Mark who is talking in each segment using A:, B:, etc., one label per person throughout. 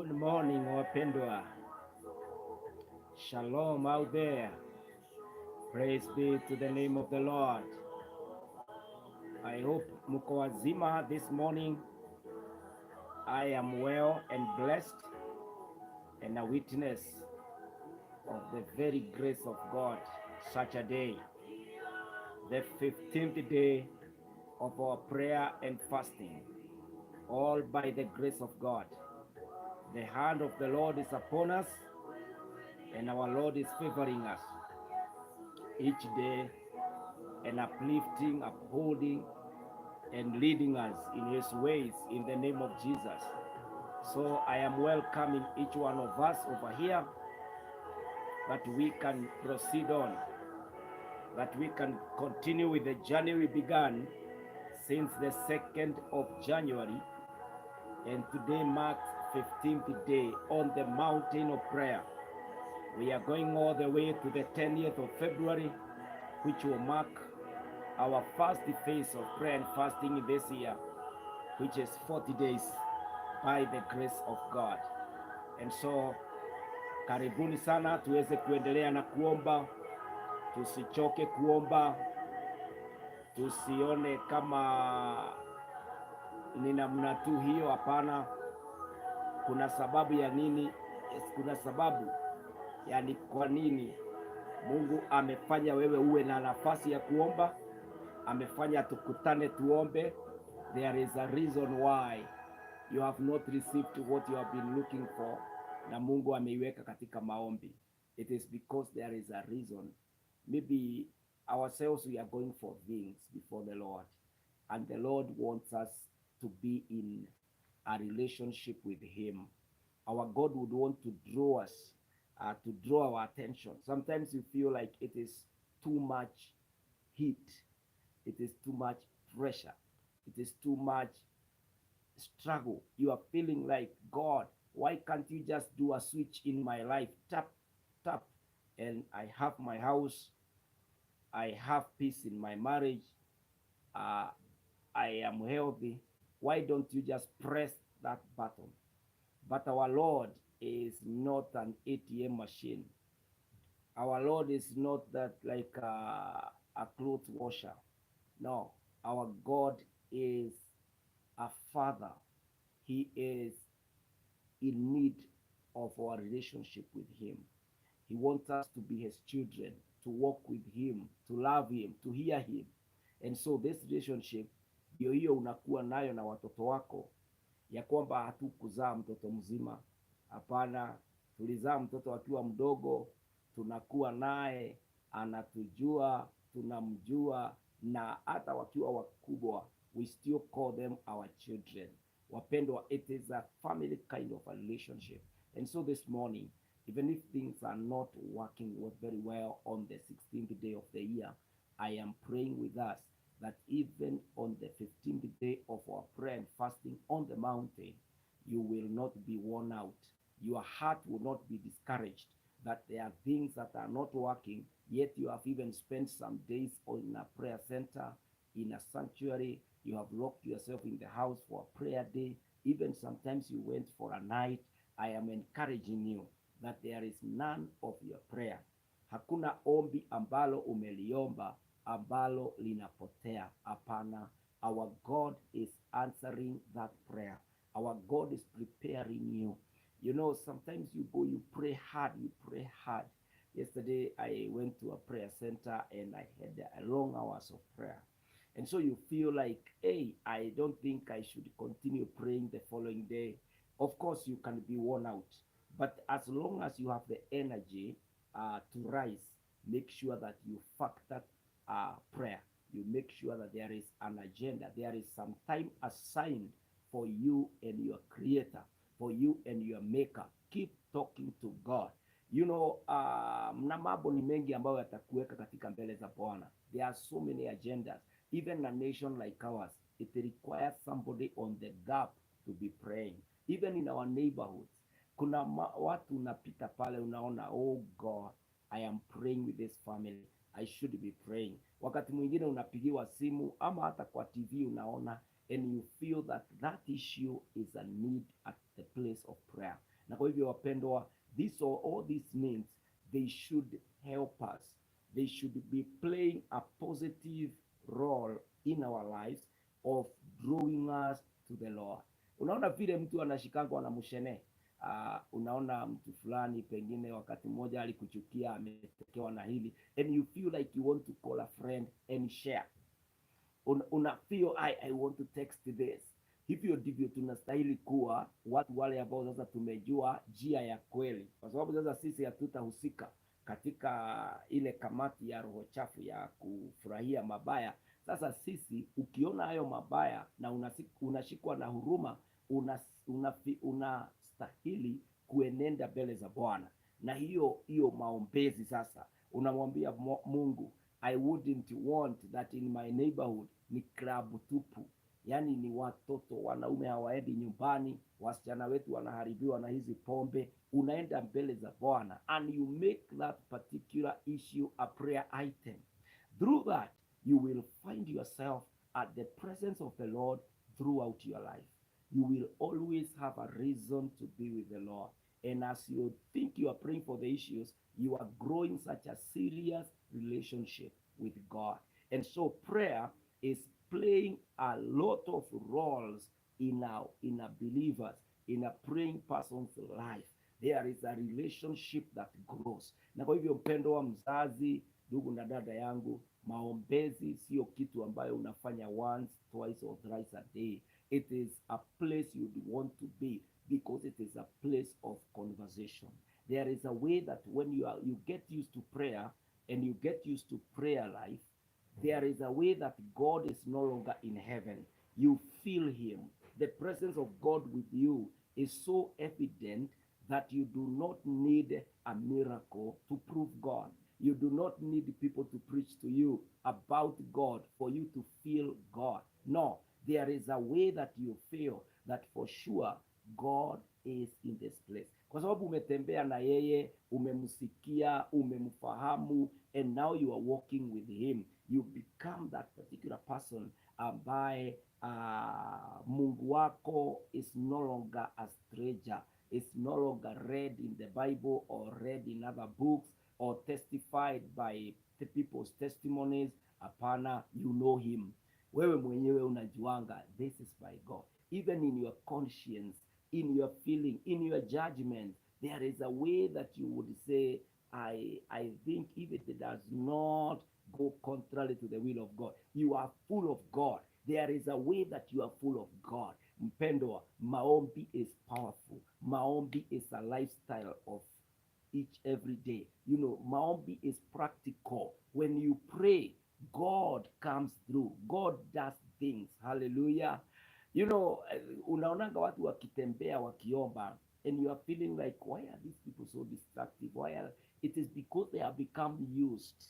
A: Good morning, wapendwa. Shalom out there. Praise be to the name of the Lord. I hope mko wazima this morning. I am well and blessed and a witness of the very grace of God. Such a day, the 15th day of our prayer and fasting, all by the grace of God. The hand of the Lord is upon us, and our Lord is favoring us each day and uplifting, upholding, and leading us in His ways in the name of Jesus. So I am welcoming each one of us over here that we can proceed on, that we can continue with the journey we began since the 2nd of January, and today marks 15th day on the mountain of prayer. We are going all the way to the 10th of February, which will mark our first phase of prayer and fasting in this year, which is 40 days by the grace of God. And so karibuni sana tuweze kuendelea na kuomba, tusichoke kuomba, tusione kama ni namna tu hiyo. Hapana, kuna sababu ya nini? Kuna sababu yani, kwa nini Mungu amefanya wewe uwe na nafasi ya kuomba, amefanya tukutane tuombe. There is a reason why you have not received what you have been looking for, na Mungu ameiweka katika maombi. It is because there is a reason. Maybe ourselves, we are going for things before the Lord, and the Lord wants us to be in a relationship with Him. Our God would want to draw us, to draw our attention. Sometimes you feel like it is too much heat, it is too much pressure, it is too much struggle. You are feeling like, "God, why can't you just do a switch in my life? Tap, tap, and I have my house, I have peace in my marriage, I am healthy. Why don't you just press that button?" But our Lord is not an ATM machine. Our Lord is not that like a clothes washer. No, our God is a father. He is in need of our relationship with Him. He wants us to be His children, to walk with Him, to love Him, to hear Him. And so this relationship ndio hiyo unakuwa nayo na watoto wako, ya kwamba hatukuzaa mtoto mzima. Hapana, tulizaa mtoto akiwa mdogo, tunakuwa naye, anatujua, tunamjua, na hata wakiwa wakubwa, we still call them our children. Wapendwa, it is a family kind of a relationship. And so this morning, even if things are not working very well on the 16th day of the year, I am praying with us that even on the 15th day of our prayer and fasting on the mountain, you will not be worn out. Your heart will not be discouraged that there are things that are not working, yet you have even spent some days in a prayer center, in a sanctuary. You have locked yourself in the house for a prayer day. Even sometimes you went for a night. I am encouraging you that there is none of your prayer. Hakuna ombi ambalo umeliomba ambalo linapotea. Hapana. Our God is answering that prayer. Our God is preparing you. Sometimes you go, you pray hard, you pray hard. Yesterday, I went to a prayer center and I had a long hours of prayer. And so you feel like, "Hey, I don't think I should continue praying the following day." Of course, you can be worn out. But as long as you have the energy to rise, make sure that you factor prayer. You make sure that there is an agenda. There is some time assigned for you and your Creator, for you and your Maker. Keep talking to God. Na mambo ni mengi ambayo yatakuweka katika mbele za Bwana. There are so many agendas. Even a nation like ours, it requires somebody on the gap to be praying. Even in our neighborhoods, kuna watu unapita pale unaona, "Oh God, I am praying with this family. I should be praying." Wakati mwingine unapigiwa simu ama hata kwa TV unaona and you feel that that issue is a need at the place of prayer. Na kwa hivyo wapendwa, this or all these means, they should help us. They should be playing a positive role in our lives of drawing us to the Lord. Unaona vile mtu anashikangwa na mushene. Unaona mtu fulani pengine wakati mmoja alikuchukia, ametekewa na hili, and you feel like you want to call a friend and share. Una feel, I want to text this. Hivyo ndivyo tunastahili kuwa watu wale ambao sasa tumejua njia ya kweli, kwa sababu sasa sisi hatutahusika katika ile kamati ya roho chafu ya kufurahia mabaya. Sasa sisi ukiona hayo mabaya na unashikwa na huruma, unastahili kuenenda mbele za Bwana, na hiyo hiyo maombezi sasa unamwambia Mungu, "I wouldn't want that in my neighborhood ni klabu tupu, yaani ni watoto wanaume hawaendi nyumbani, wasichana wetu wanaharibiwa na hizi pombe." Unaenda mbele za Bwana and you make that particular issue a prayer item. Through that, you will find yourself at the presence of the Lord throughout your life. You will always have a reason to be with the Lord. And as you think you are praying for the issues, you are growing such a serious relationship with God. And so prayer is playing a lot of roles in a believer's, in a praying person's life. There is a relationship that grows. Na kwa hivyo mpendo wa mzazi, ndugu na dada yangu, maombezi sio kitu ambayo unafanya once, twice or thrice a day. It is a place you'd want to be because it is a place of conversation. There is a way that when you get used to prayer and you get used to prayer life, there is a way that God is no longer in heaven. You feel him. The presence of God with you is so evident that you do not need a miracle to prove God. You do not need people to preach to you about God for you to feel God. No, there is a way that you feel that for sure God is in this place, kwa sababu umetembea na yeye, umemsikia, umemfahamu, and now you are walking with him. You become that particular person ambaye Mungu wako is no longer a stranger, is no longer read in the Bible or read in other books or testified by the people's testimonies. Hapana, you know him. Wewe mwenyewe unajuanga, this is my God. Even in your conscience, in your feeling, in your judgment, there is a way that you would say, I think if it does not go contrary to the will of God," you are full of God. There is a way that you are full of God. Mpendwa, maombi is powerful. Maombi is a lifestyle of each every day. Maombi is practical. When you pray, God comes through. God does things. Hallelujah. Unaonanga watu wakitembea wakiomba and you are feeling like, "Why are these people so destructive? Why are..." It is because they have become used.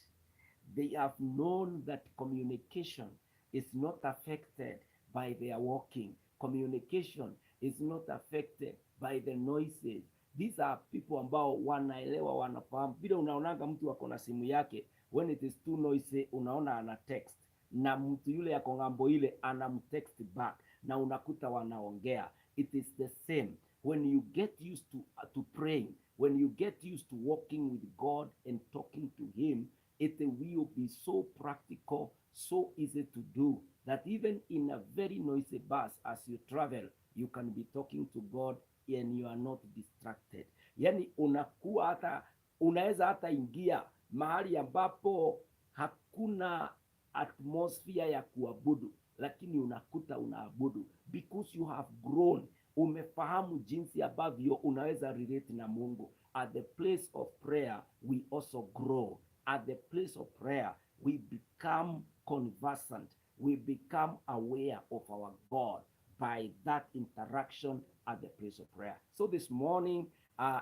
A: They have known that communication is not affected by their walking. Communication is not affected by the noises. These are people ambao wanaelewa, wanafahamu. Vile unaonanga mtu ako na simu yake, when it is too noisy, unaona ana text na mtu yule ako ng'ambo ile anamtext back na unakuta wanaongea. It is the same when you get used to praying, when you get used to walking with God and talking to him, it will be so practical, so easy to do that even in a very noisy bus as you travel, you can be talking to God and you are not distracted. Yani unakuwa hata unaweza hata ingia mahali ambapo hakuna atmosphere ya kuabudu, lakini unakuta unaabudu because you have grown, umefahamu jinsi ambavyo unaweza relate na Mungu. At the place of prayer we also grow. At the place of prayer we become conversant, we become aware of our God by that interaction at the place of prayer. So this morning,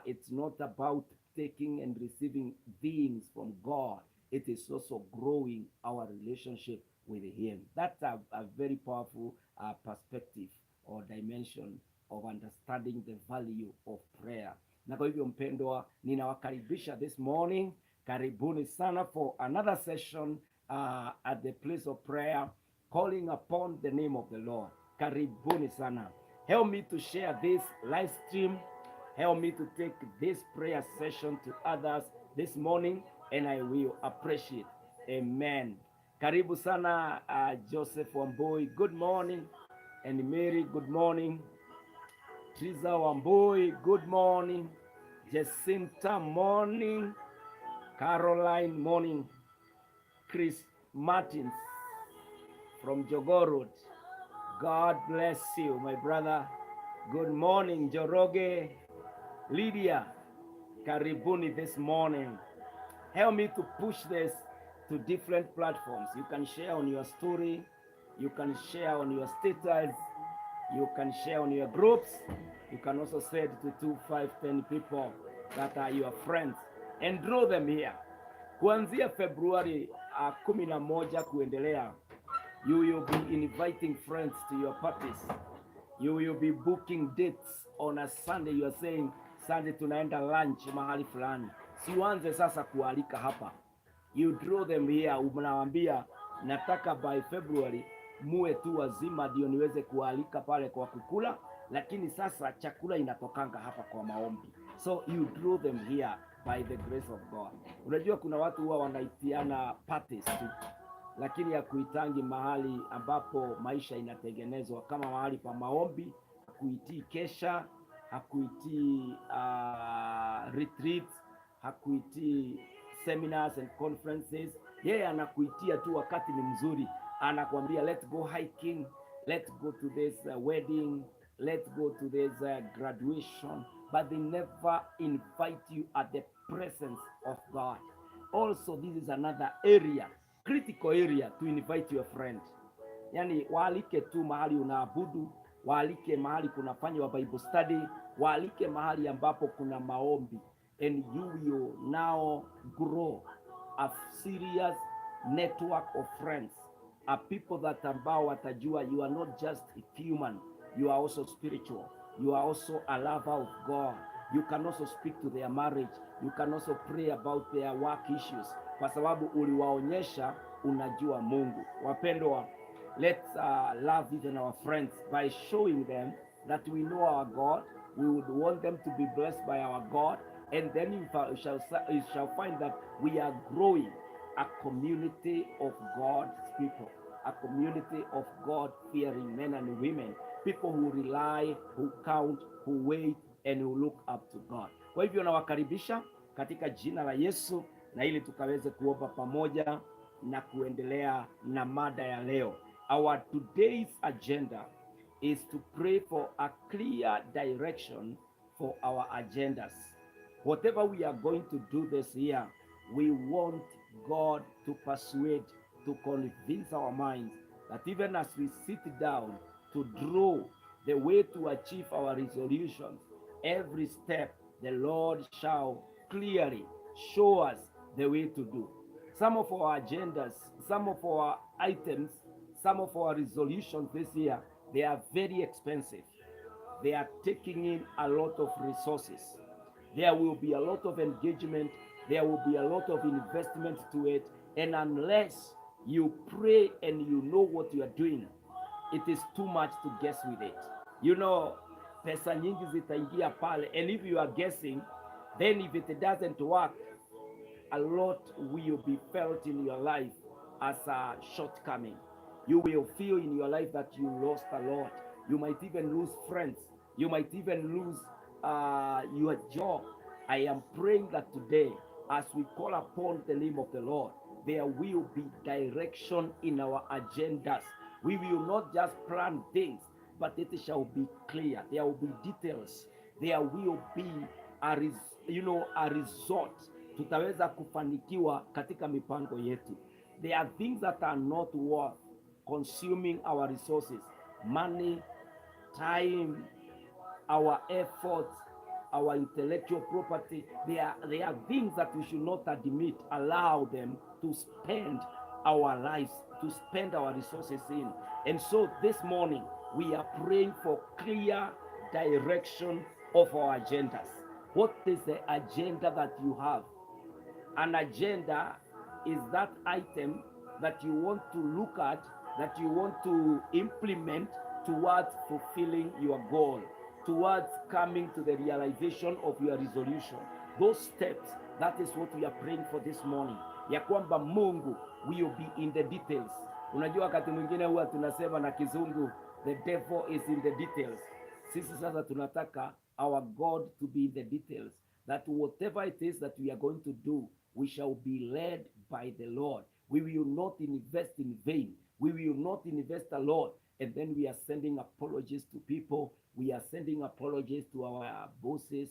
A: it's not about taking and receiving things from God. It is also growing our relationship with Him. That's a very powerful perspective or dimension of understanding the value of prayer. Na kwa hivyo mpendwa, ninawakaribisha this morning. Karibuni sana for another session at the place of prayer, calling upon the name of the Lord. Karibuni sana. Help me to share this live stream. Help me to take this prayer session to others this morning and I will appreciate. Amen. Karibu sana, Joseph Wambui. Good morning. And Mary, good morning. Triza Wambui, good morning. Jacinta, morning. Caroline, morning. Chris Martins from Jogoo Road. God bless you, my brother. Good morning, Joroge. Lydia, karibuni this morning. Help me to push this to different platforms. You can share on your story, you can share on your status, you can share on your groups. You can also send to 2, 5, 10 people that are your friends and draw them here. Kuanzia Februari 11 kuendelea, you will be inviting friends to your parties. You will be booking dates on a Sunday. You are saying, "Sunday tunaenda lunch mahali fulani." Siuanze sasa kualika hapa. You draw them here, unawaambia, "Nataka by February muwe tu wazima ndio niweze kualika pale kwa kukula, lakini sasa chakula inatokanga hapa kwa maombi." So you draw them here by the grace of God. Unajua kuna watu huwa wanaitiana parties tu, lakini ya kuitangi mahali ambapo maisha inatengenezwa kama mahali pa maombi, hakuitii kesha, hakuitii retreat, hakuitii seminars and conferences. Yeye anakuitia tu wakati ni mzuri, anakuambia, "Let's go hiking, let's go to this wedding, let's go to this graduation," but they never invite you at the presence of God. Also, this is another area, critical area to invite your friend. Yani waalike tu mahali unaabudu, waalike mahali kunafanywa Bible study, waalike mahali ambapo kuna maombi, and you will now grow a serious network of friends, a people that ambao watajua you are not just human, you are also spiritual, you are also a lover of God. You can also speak to their marriage, you can also pray about their work issues, kwa sababu uliwaonyesha unajua Mungu. Wapendwa, let's love even our friends by showing them that we know our God. We would want them to be blessed by our God, and then you shall find that we are growing a community of God's people, a community of God fearing men and women, people who rely, who count, who wait and who look up to God. Kwa hivyo nawakaribisha katika jina la Yesu na ili tukaweze kuomba pamoja na kuendelea na mada ya leo. Our today's agenda is to pray for a clear direction for our agendas. Whatever we are going to do this year, we want God to persuade, to convince our minds that even as we sit down to draw the way to achieve our resolutions, every step the Lord shall clearly show us the way to do. Some of our agendas, some of our items, some of our resolutions this year, they are very expensive. They are taking in a lot of resources. There will be a lot of engagement. There will be a lot of investment to it. And unless you pray and you know what you are doing, it is too much to guess with it. Pesa nyingi zitaingia pale. And if you are guessing, then if it doesn't work, a lot will be felt in your life as a shortcoming. You will feel in your life that you lost a lot. You might even lose friends. You might even lose your job. I am praying that today, as we call upon the name of the Lord, there will be direction in our agendas. We will not just plan things, but it shall be clear. There will be details. There will be a result. Tutaweza kufanikiwa katika mipango yetu. There are things that are not worth consuming our resources, money, time, our efforts, our intellectual property. There are things that we should not admit, allow them to spend our lives, to spend our resources in. And so this morning, we are praying for clear direction of our agendas. What is the agenda that you have? An agenda is that item that you want to look at, that you want to implement towards fulfilling your goal. towards coming to the realization of your resolution. Those steps, that is what we are praying for this morning, ya kwamba Mungu will be in the details. Unajua, wakati mwingine huwa tunasema na Kizungu, "The devil is in the details." Sisi sasa tunataka our God to be in the details, that whatever it is that we are going to do, we shall be led by the Lord. We will not invest in vain. We will not invest a lot. And then we are sending apologies to people. We are sending apologies to our bosses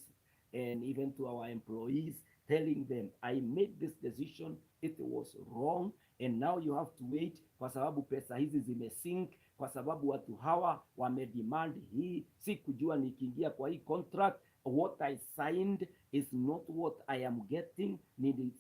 A: and even to our employees, telling them, "I made this decision, it was wrong, and now you have to wait kwa sababu pesa hizi zimesink, kwa sababu watu hawa wamedemand hii, sikujua nikiingia kwa hii contract, what I signed is not what I am getting."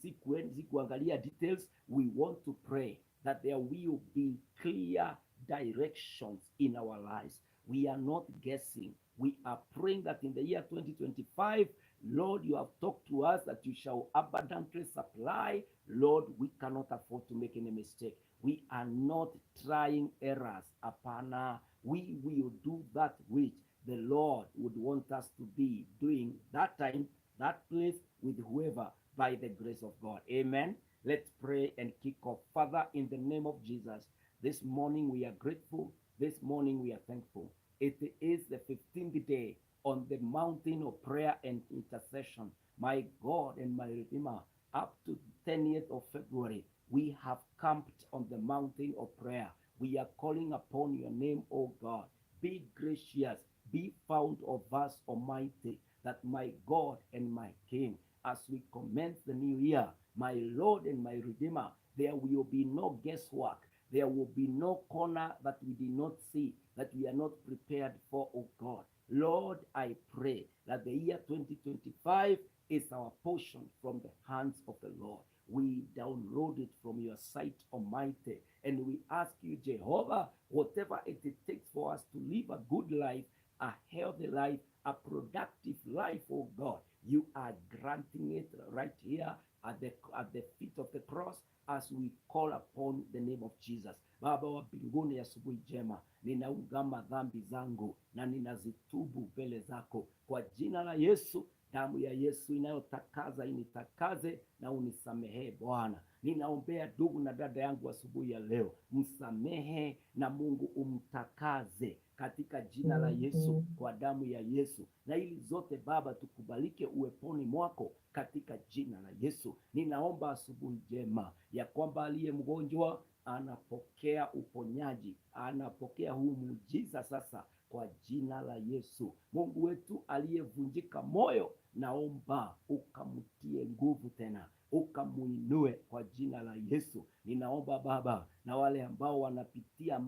A: Sikuangalia details. We want to pray that there will be clear directions in our lives. We are not guessing. We are praying that in the year 2025, Lord, you have talked to us that you shall abundantly supply. Lord, we cannot afford to make any mistake. We are not trying errors. Hapana. We will do that which the Lord would want us to be doing that time, that place, with whoever, by the grace of God. Amen. Let's pray and kick off. Father, in the name of Jesus, this morning we are grateful. This morning we are thankful. It is the 15th day on the mountain of prayer and intercession. My God and my Redeemer, up to 10th of February, we have camped on the mountain of prayer. We are calling upon your name, O God. Be gracious, be found of us, Almighty, that my God and my King, as we commence the new year, my Lord and my Redeemer, there will be no guesswork. There will be no corner that we did not see, that we are not prepared for, oh God. Lord, I pray that the year 2025 is our portion from the hands of the Lord. We download it from your site, Almighty, and we ask you, Jehovah, whatever it takes for us to live a good life, a healthy life, a productive life, oh God, you are granting it right here at the feet of the cross as we call upon the name of Jesus. Baba wa mbinguni, asubuhi njema, ninaungama dhambi zangu na ninazitubu mbele zako kwa jina la Yesu. Damu ya Yesu inayotakaza initakaze na unisamehe Bwana. Ninaombea ndugu na dada yangu asubuhi ya leo, msamehe na Mungu umtakaze katika jina la Yesu, kwa damu ya Yesu, na ili zote Baba tukubalike uweponi mwako katika jina la Yesu. Ninaomba asubuhi njema ya kwamba aliye mgonjwa anapokea uponyaji, anapokea huu muujiza sasa kwa jina la Yesu. Mungu wetu, aliyevunjika moyo, naomba ukamtie nguvu tena, ukamuinue kwa jina la Yesu. Ninaomba Baba, na wale ambao wanapitia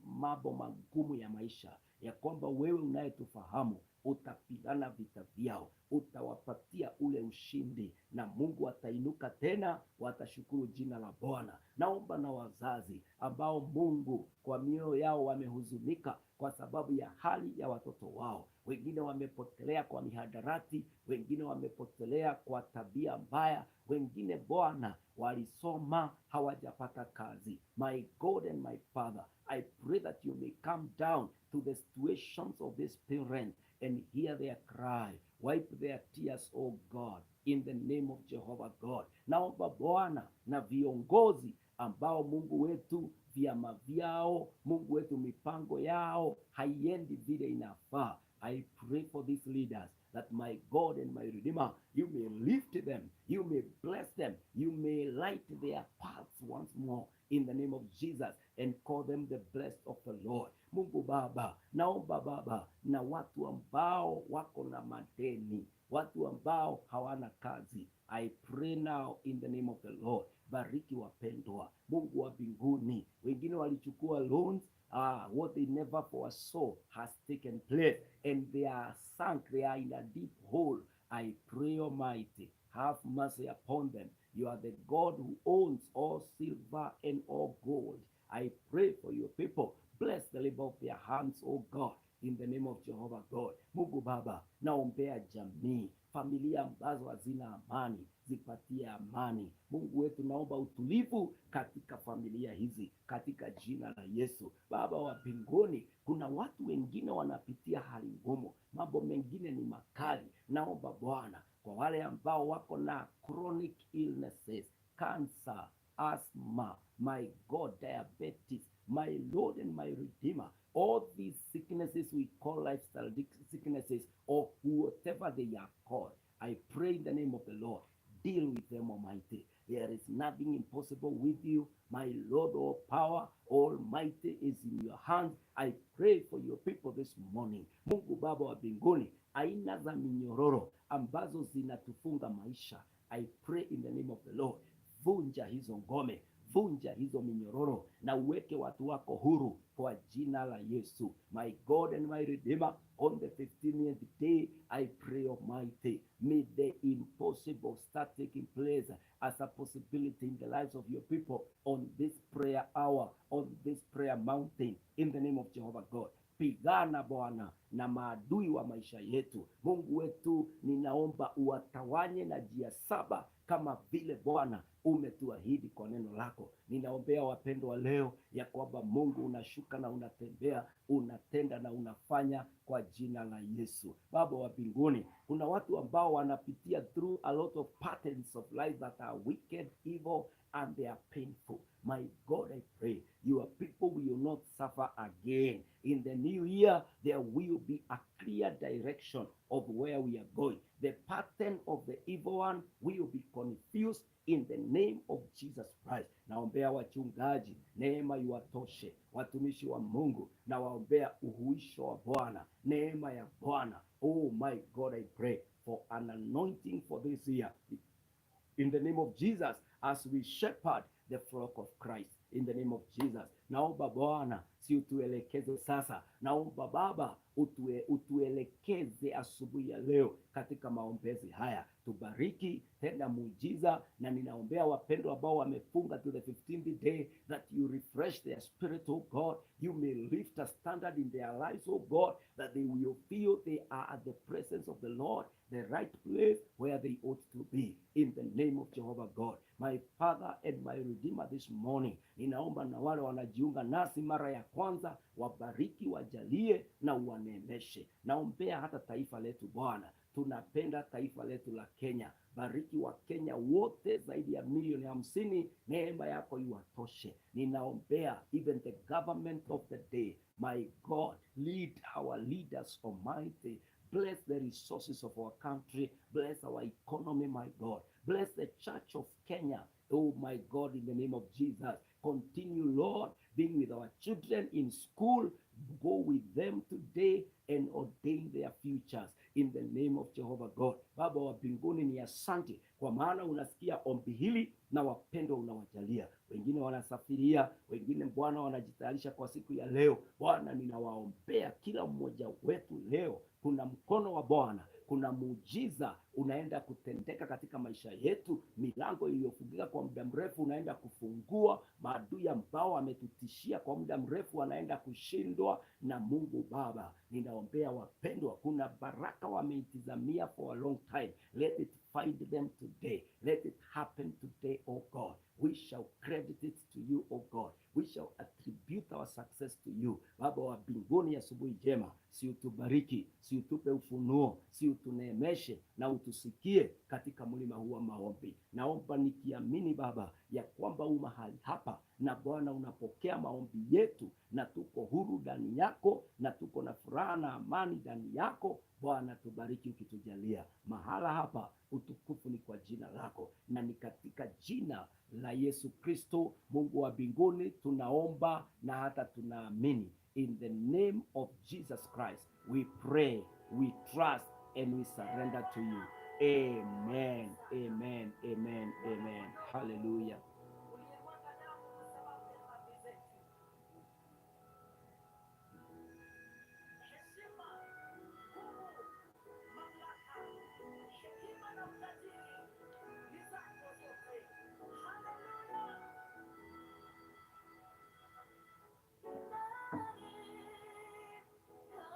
A: mambo magumu ya maisha, ya kwamba wewe unayetufahamu utapigana vita vyao, utawapatia ule ushindi, na Mungu atainuka tena, watashukuru jina la Bwana. Naomba na wazazi ambao Mungu kwa mioyo yao wamehuzunika kwa sababu ya hali ya watoto wao, wengine wamepotelea kwa mihadarati, wengine wamepotelea kwa tabia mbaya, wengine Bwana walisoma hawajapata kazi. My God and my Father, I pray that you may come down to the situations of these parents and hear their cry. Wipe their tears, oh God, in the name of Jehovah God. Naomba Bwana na viongozi ambao Mungu wetu vyama vyao, Mungu wetu mipango yao haiendi vile inafaa. I pray for these leaders that my God and my Redeemer, you may lift them, you may bless them, you may light their paths once more in the name of Jesus and call them the blessed of the Lord. Mungu Baba, naomba Baba na watu ambao wako na madeni, watu ambao hawana kazi. I pray now in the name of the Lord. Bariki wapendwa, Mungu wa mbinguni. Wengine walichukua loans, what they never foresaw has taken place and they are sunk, they are in a deep hole. I pray, Almighty, have mercy upon them. You are the God who owns all silver and all gold. I pray for your people. Bless the labor of their hands, O God, in the name of Jehovah God. Mungu Baba, naombea jamii, Familia ambazo hazina amani zipatie amani. Mungu wetu, naomba utulivu katika familia hizi katika jina la Yesu. Baba wa mbinguni, kuna watu wengine wanapitia hali ngumu, mambo mengine ni makali. Naomba Bwana, kwa wale ambao wako na chronic illnesses, cancer, asthma, my God, diabetes, my Lord and my Redeemer, all these sicknesses we call lifestyle sicknesses or whatever they are called, I pray in the name of the Lord, deal with them, Almighty. There is nothing impossible with you. My Lord, all power, almighty is in your hands. I pray for your people this morning. Mungu Baba wa mbinguni, aina za minyororo ambazo zinatufunga maisha, I pray in the name of the Lord, vunja hizo ngome, vunja hizo minyororo na uweke watu wako huru kwa jina la Yesu. My God and my Redeemer, on the 15th day, I pray, Almighty, may the impossible start taking place as a possibility in the lives of your people on this prayer hour, on this prayer mountain, in the name of Jehovah God. Pigana Bwana na maadui wa maisha yetu. Mungu wetu, ninaomba uwatawanye na njia saba kama vile Bwana umetuahidi kwa neno lako. Ninaombea wapendwa leo ya kwamba Mungu unashuka na unatembea, unatenda na unafanya kwa jina la Yesu. Baba wa mbinguni, kuna watu ambao wanapitia through a lot of patterns of life that are wicked, evil and they are painful. My God, I pray your people will not suffer again. In the new year, there will be a clear direction of where we are going. The pattern of the evil one will be confused in the name of Jesus Christ. Naombea wachungaji, neema iwatoshe, watumishi wa Mungu, nawaombea uhuisho wa Bwana, neema ya Bwana. Oh my God, I pray for an anointing for this year. In the name of Jesus, as we shepherd the flock of Christ. In the name of Jesus. Naomba Bwana, si utuelekeze sasa. Naomba Baba utuelekeze asubuhi ya leo katika maombezi haya, tubariki tenda muujiza, na ninaombea wapendwa ambao wamefunga to the 15th day that you refresh their spirit, oh God, you may lift a standard in their lives, oh God, that they will feel they are at the presence of the Lord, the right place where they ought to be, in the name of Jehovah God. My Father and my Redeemer, this morning ninaomba na wale wanajiunga nasi mara ya kwanza, wabariki, wajalie na uwaneemeshe. Naombea hata taifa letu Bwana, tunapenda taifa letu la Kenya. Bariki Wakenya wote zaidi ya milioni 50, neema yako iwatoshe. Ninaombea even the government of the day, my God, lead our leaders, Almighty. Bless the resources of our country. Bless our economy, my God. Bless the Church of Kenya. Oh, my God, in the name of Jesus. Continue, Lord, being with our children in school. Go with them today and ordain their futures in the name of Jehovah God. Baba wa mbinguni, ni asante kwa maana unasikia ombi hili na wapendwa unawajalia. Wengine wanasafiria, wengine Bwana wanajitayarisha kwa siku ya leo. Bwana, ninawaombea kila mmoja wetu leo. Kuna mkono wa Bwana, kuna muujiza unaenda kutendeka katika maisha yetu. Milango iliyofungika kwa muda mrefu unaenda kufungua. Maadui ambao wametutishia kwa muda mrefu wanaenda kushindwa. Na Mungu Baba, ninaombea wapendwa, kuna baraka wameitizamia for a long time. Let it find them today. Let it happen today, oh God. We shall credit it to you, oh God. We shall attribute our success to you. Baba wa mbinguni, asubuhi njema, si utubariki, si utupe ufunuo, si utuneemeshe na utusikie katika mlima huu wa maombi. Naomba nikiamini Baba ya kwamba u mahali hapa na Bwana unapokea maombi yetu, na tuko huru ndani yako, na tuko na furaha na amani ndani yako. Bwana tubariki ukitujalia mahala hapa. Utukufu ni kwa jina lako, na ni katika jina la Yesu Kristo, Mungu wa mbinguni, tunaomba na hata tunaamini. In the name of Jesus Christ we pray, we trust and we surrender to you. Amen, amen, amen, amen. Hallelujah.
B: Uliyemwaga damu kwa sababu ya dhambi zetu. Heshima, nguvu, mamlaka, hekima na utajiri ni zako zote. Haleluya! Nani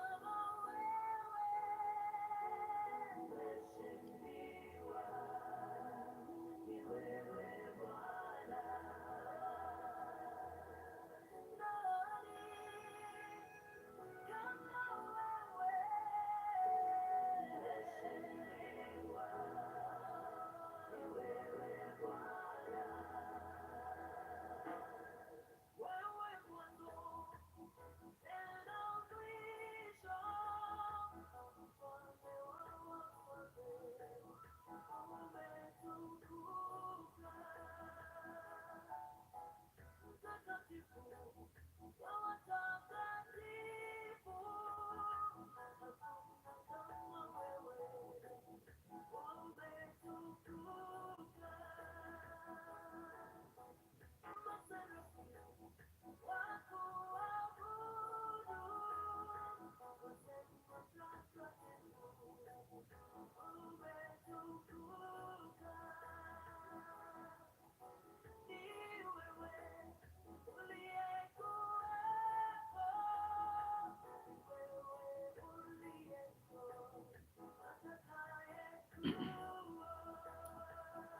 B: kama wewe?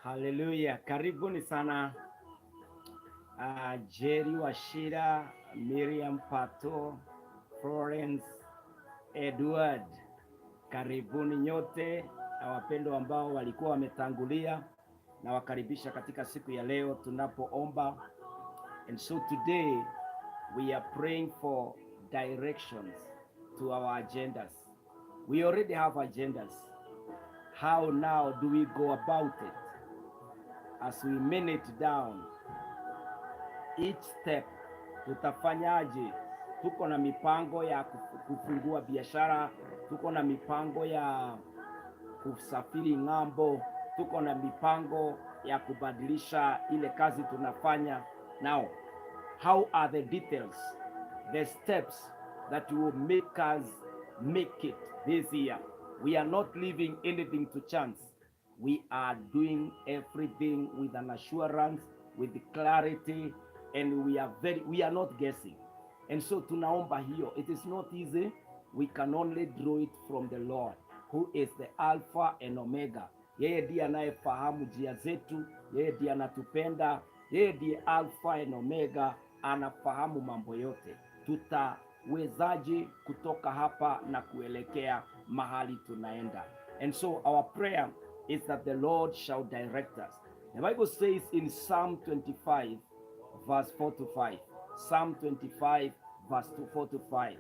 A: Haleluya, karibuni sana Jerry Wachira, Miriam Pato, Florence Edward, karibuni nyote na wapendwa ambao walikuwa wametangulia nawakaribisha katika siku ya leo tunapoomba. And so today we are praying for directions to our agendas. We already have agendas. How now do we go about it? As we minute down each step, tutafanyaje? Tuko na mipango ya kufungua biashara, tuko na mipango ya kusafiri ng'ambo, tuko na mipango ya kubadilisha ile kazi tunafanya. Now, how are the details, the steps that will make us make it this year? We are not leaving anything to chance. We are doing everything with an assurance, with clarity, and we are not guessing. And so tunaomba hiyo. It is not easy. We can only draw it from the Lord who is the Alpha and Omega. Yeye ndiye anayefahamu njia zetu, yeye ndiye anatupenda, yeye ndiye Alpha and Omega, anafahamu mambo yote. Tutawezaje kutoka hapa na kuelekea mahali tunaenda? And so our prayer is that the Lord shall direct us. The Bible says in Psalm 25 verse 4 to 5. Psalm 25 verse 2, 4 to 5.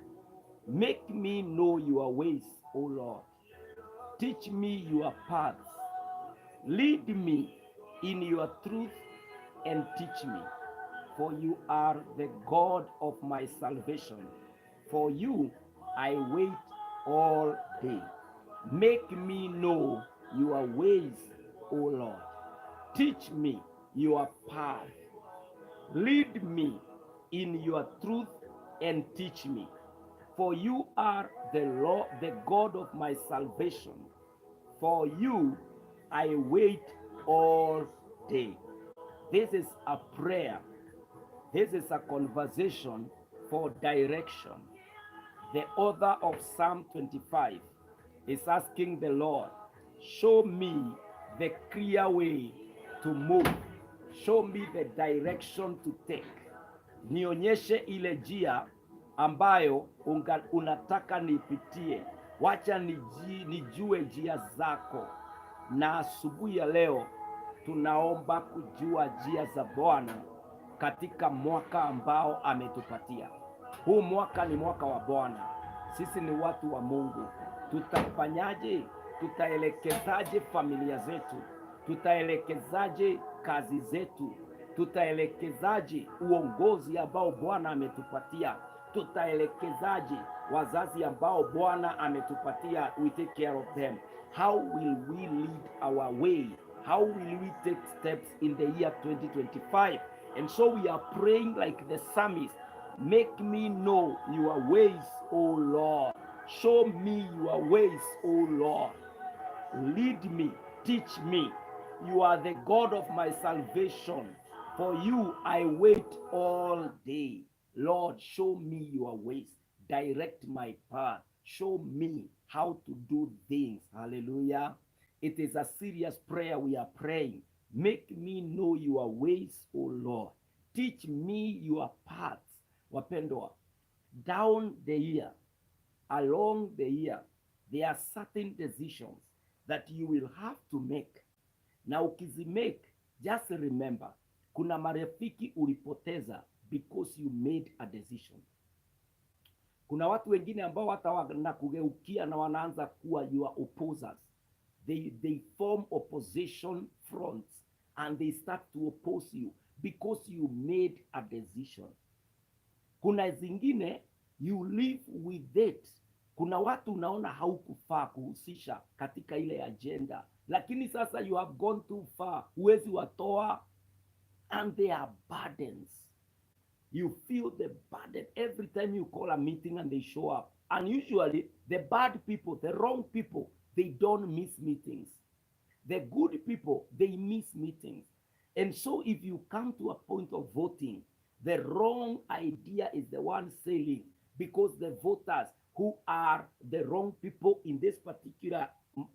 A: "Make me know your ways, O Lord. Teach me your paths. Lead me in your truth and teach me. For you are the God of my salvation. For you I wait all day. Make me know your ways, O Lord. Teach me your path. Lead me in your truth and teach me. For you are the Lord, the God of my salvation. For you I wait all day." This is a prayer. This is a conversation for direction. The author of Psalm 25 is asking the Lord, "Show me the clear way to move. Show me the direction to take. Nionyeshe ile njia ambayo unataka nipitie. Wacha nijue njia zako." Na asubuhi ya leo tunaomba kujua njia za Bwana katika mwaka ambao ametupatia. Huu mwaka ni mwaka wa Bwana. Sisi ni watu wa Mungu. Tutafanyaje? Tutaelekezaje familia zetu? Tutaelekezaje kazi zetu? Tutaelekezaje uongozi ambao Bwana ametupatia? Tutaelekezaje wazazi ambao Bwana ametupatia? We take care of them. How will we lead our way? How will we take steps in the year 2025? And so we are praying like the psalmist. "Make me know your ways, O Lord. Show me your ways, O Lord. Lead me, teach me. You are the God of my salvation. For you I wait all day. Lord, show me your ways. Direct my path. Show me how to do things." Hallelujah. It is a serious prayer we are praying. "Make me know your ways, O Lord. Teach me your paths." Wapendwa, down the year, along the year, there are certain decisions that you will have to make. Na ukizimake, just remember, kuna marafiki ulipoteza because you made a decision. Kuna watu wengine ambao hata wanakugeukia na wanaanza kuwa your opposers. They form opposition fronts and they start to oppose you because you made a decision. Kuna zingine you live with it. Kuna watu unaona haukufaa kuhusisha katika ile agenda, lakini sasa you have gone too far, huwezi watoa, and they are burdens. You feel the burden every time you call a meeting and they show up. And usually the bad people, the wrong people, they don't miss meetings. The good people, they miss meetings. And so if you come to a point of voting, the wrong idea is the one sailing because the voters who are the wrong people in this particular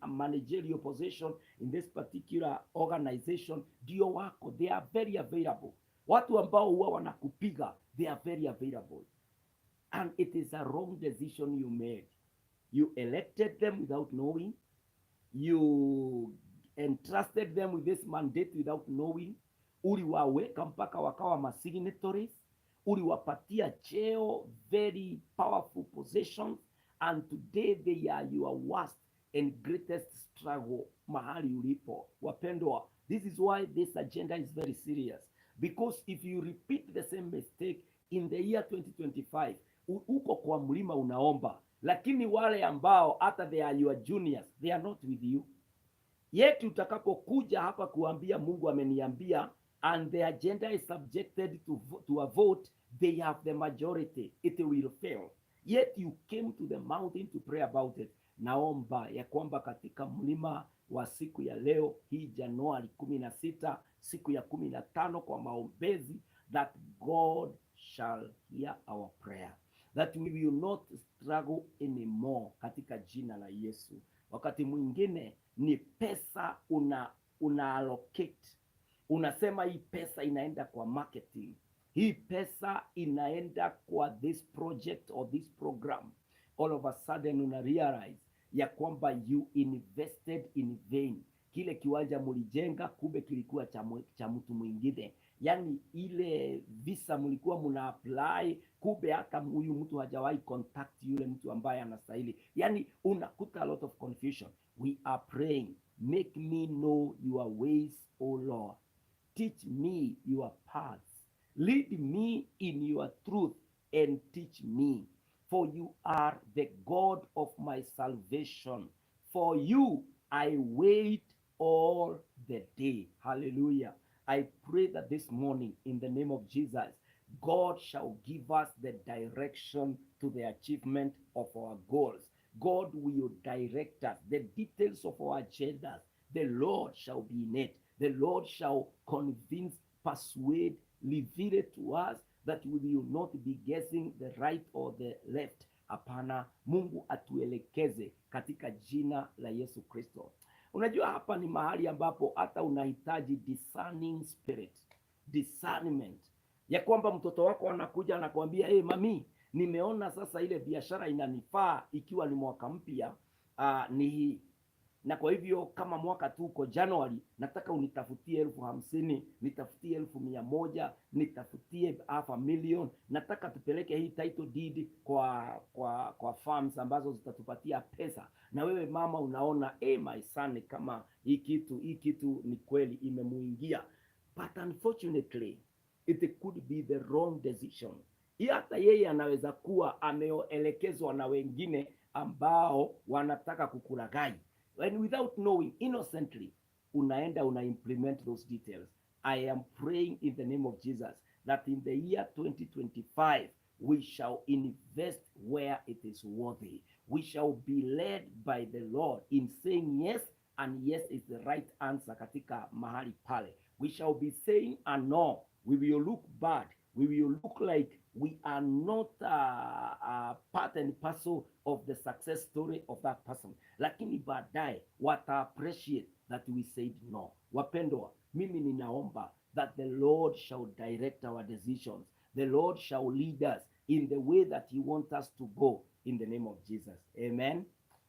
A: managerial position in this particular organization ndio wako, they are very available. Watu ambao huwa wanakupiga, they are very available, and it is a wrong decision you made. You elected them without knowing. You entrusted them with this mandate without knowing. Uliwaweka mpaka wakawa masignatories, uliwapatia cheo, very powerful positions, and today they are your worst and greatest struggle mahali ulipo. Wapendwa, this is why this agenda is very serious, because if you repeat the same mistake in the year 2025, uko kwa mlima unaomba, lakini wale ambao hata they are your juniors, they are not with you. Yet utakapokuja hapa kuambia Mungu ameniambia, and the agenda is subjected to a vote, they have the majority, it will fail. Yet you came to the mountain to pray about it. Naomba ya kwamba katika mlima wa siku ya leo hii, Januari 16, siku ya 15 kwa maombezi, that God shall hear our prayer, that we will not struggle anymore katika jina la Yesu. Wakati mwingine ni pesa una allocate, unasema hii pesa inaenda kwa marketing, hii pesa inaenda kwa this project or this program. All of a sudden una realize ya kwamba you invested in vain. Kile kiwanja mulijenga, kumbe kilikuwa cha mtu mwingine. Yani ile visa mlikuwa muna apply, kumbe hata huyu mtu hajawahi contact yule mtu ambaye anastahili. Yani unakuta a lot of confusion. We are praying, "Make me know your ways, O Lord. Teach me your paths. Lead me in your truth and teach me. For you are the God of my salvation. For you I wait all the day." Hallelujah. I pray that this morning, in the name of Jesus, God shall give us the direction to the achievement of our goals. God will direct us. The details of our agendas, the Lord shall be in it. The Lord shall convince, persuade, reveal it to us that we will not be guessing the right or the left. Hapana, Mungu atuelekeze katika jina la Yesu Kristo. Unajua hapa ni mahali ambapo hata unahitaji discerning spirit, discernment ya kwamba mtoto wako anakuja anakuambia, "Hey, mami, nimeona sasa ile biashara inanifaa ikiwa ni mwaka mpya, ni hii, na kwa hivyo kama mwaka tu uko Januari, nataka unitafutie 50,000, nitafutie 100,000, nitafutie half a million. Nataka tupeleke hii title deed kwa farms ambazo zitatupatia pesa." Na wewe mama unaona, "Hey, my son, kama hii kitu ni kweli imemuingia," but unfortunately it could be the wrong decision. Hii hata yeye anaweza kuwa ameelekezwa na wengine ambao wanataka kukulaghai, and without knowing, innocently unaenda una implement those details. I am praying in the name of Jesus that in the year 2025 we shall invest where it is worthy. We shall be led by the Lord in saying yes, and yes is the right answer katika mahali pale. We shall be saying a no. We will look bad. We will look like we are not part and parcel of the success story of that person, lakini baadaye wata appreciate that we said no. Wapendwa, mimi ninaomba that the Lord shall direct our decisions. The Lord shall lead us in the way that he wants us to go in the name of Jesus. Amen.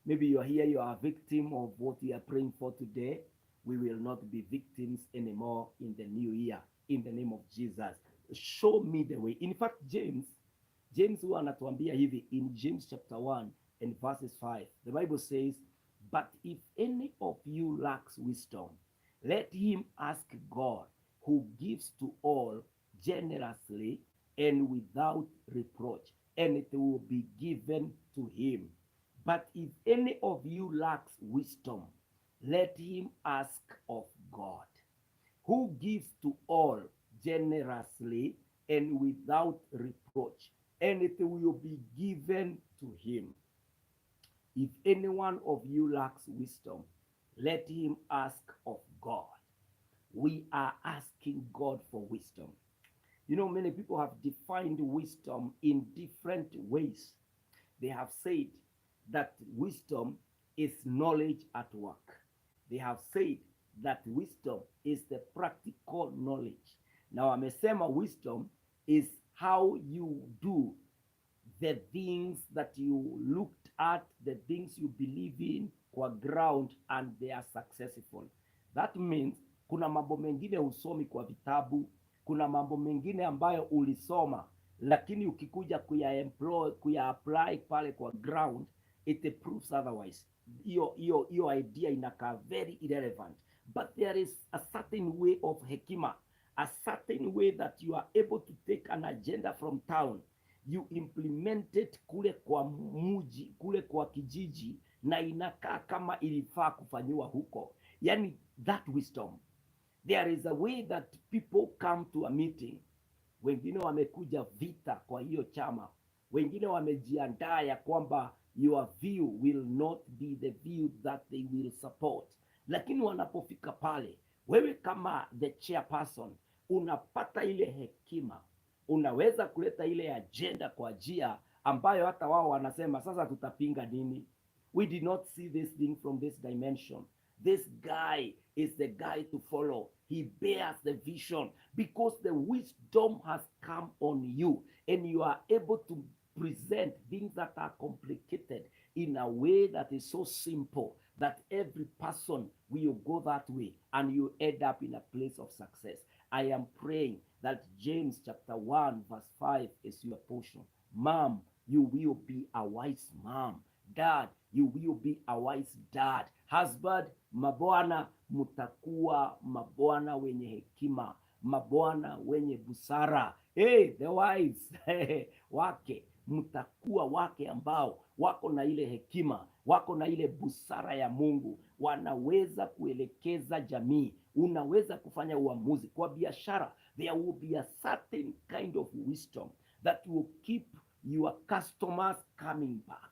A: Maybe you are here, you are a victim of what we are praying for today. We will not be victims anymore in the new year in the name of Jesus. Show me the way. In fact, James huwa anatuambia hivi in James chapter 1 and verses 5. The Bible says, "But if any of you lacks wisdom, let him ask God, who gives to all generously and without reproach, and it will be given to him." But if any of you lacks wisdom, let him ask of God, who gives to all generously and without reproach, and it will be given to him. If any one of you lacks wisdom, let him ask of God. We are asking God for wisdom. Many people have defined wisdom in different ways. They have said that wisdom is knowledge at work. They have said that wisdom is the practical knowledge. Na wamesema wisdom is how you do the things that you looked at, the things you believe in kwa ground, and they are successful. That means kuna mambo mengine husomi kwa vitabu, kuna mambo mengine ambayo ulisoma, lakini ukikuja kuya employ, kuya apply pale kwa ground, it proves otherwise. Hiyo idea inakaa very irrelevant, but there is a certain way of hekima, a certain way that you are able to take an agenda from town, you implement it kule kwa muji, kule kwa kijiji, na inakaa kama ilifaa kufanyiwa huko. Yani that wisdom. There is a way that people come to a meeting, wengine wamekuja vita kwa hiyo chama, wengine wamejiandaa ya kwamba your view will not be the view that they will support, lakini wanapofika pale, wewe kama the chairperson unapata ile hekima, unaweza kuleta ile agenda kwa njia ambayo hata wao wanasema, "Sasa tutapinga nini? We did not see this thing from this dimension. This guy is the guy to follow. He bears the vision," because the wisdom has come on you and you are able to present things that are complicated in a way that is so simple that every person will go that way and you end up in a place of success. I am praying that James chapter 1 verse 5 is your portion. Mom, you will be a wise mom. Dad, you will be a wise dad. Husband, mabwana, mtakuwa mabwana wenye hekima, mabwana wenye busara. Hey, the wives, wake, mtakuwa wake ambao wako na ile hekima, wako na ile busara ya Mungu, wanaweza kuelekeza jamii. Unaweza kufanya uamuzi kwa biashara. There will be a certain kind of wisdom that will keep your customers coming back.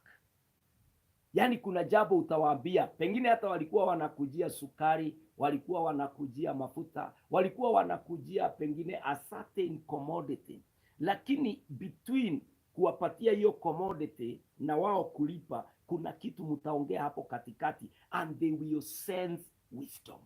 A: Yaani kuna jambo utawaambia, pengine hata walikuwa wanakujia sukari, walikuwa wanakujia mafuta, walikuwa wanakujia pengine a certain commodity, lakini between kuwapatia hiyo commodity na wao kulipa, kuna kitu mtaongea hapo katikati, and they will sense wisdom,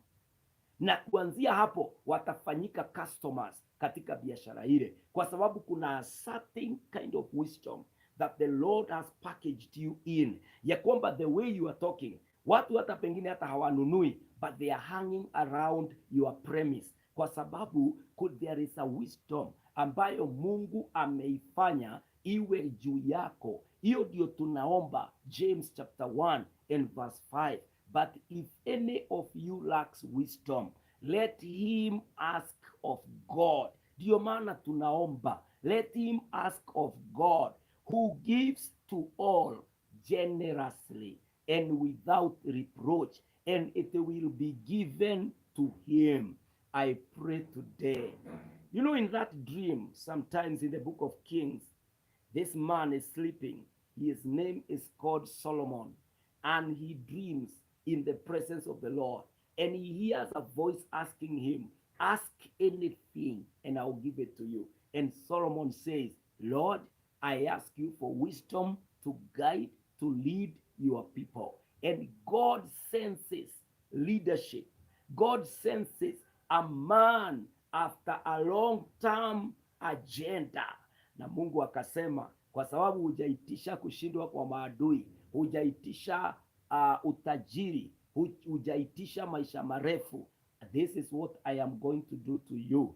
A: na kuanzia hapo watafanyika customers katika biashara ile, kwa sababu kuna a certain kind of wisdom that the Lord has packaged you in, ya kwamba the way you are talking, watu hata pengine hata hawanunui, but they are hanging around your premise, kwa sababu there is a wisdom ambayo Mungu ameifanya iwe juu yako. Hiyo ndio tunaomba James chapter 1 and verse 5. "But if any of you lacks wisdom, let him ask of God." Ndiyo maana tunaomba, let him ask of God, who gives to all generously and without reproach, and it will be given to him. I pray today. In that dream, sometimes in the book of Kings, this man is sleeping. His name is called Solomon, and he dreams in the presence of the Lord. And he hears a voice asking him, "Ask anything, and I'll give it to you." And Solomon says, "Lord, I ask you for wisdom to guide, to lead your people." And God senses leadership. God senses a man after a long term agenda. Na Mungu akasema, "Kwa sababu hujaitisha kushindwa kwa maadui, hujaitisha utajiri, hujaitisha maisha marefu, this is what I am going to do to you."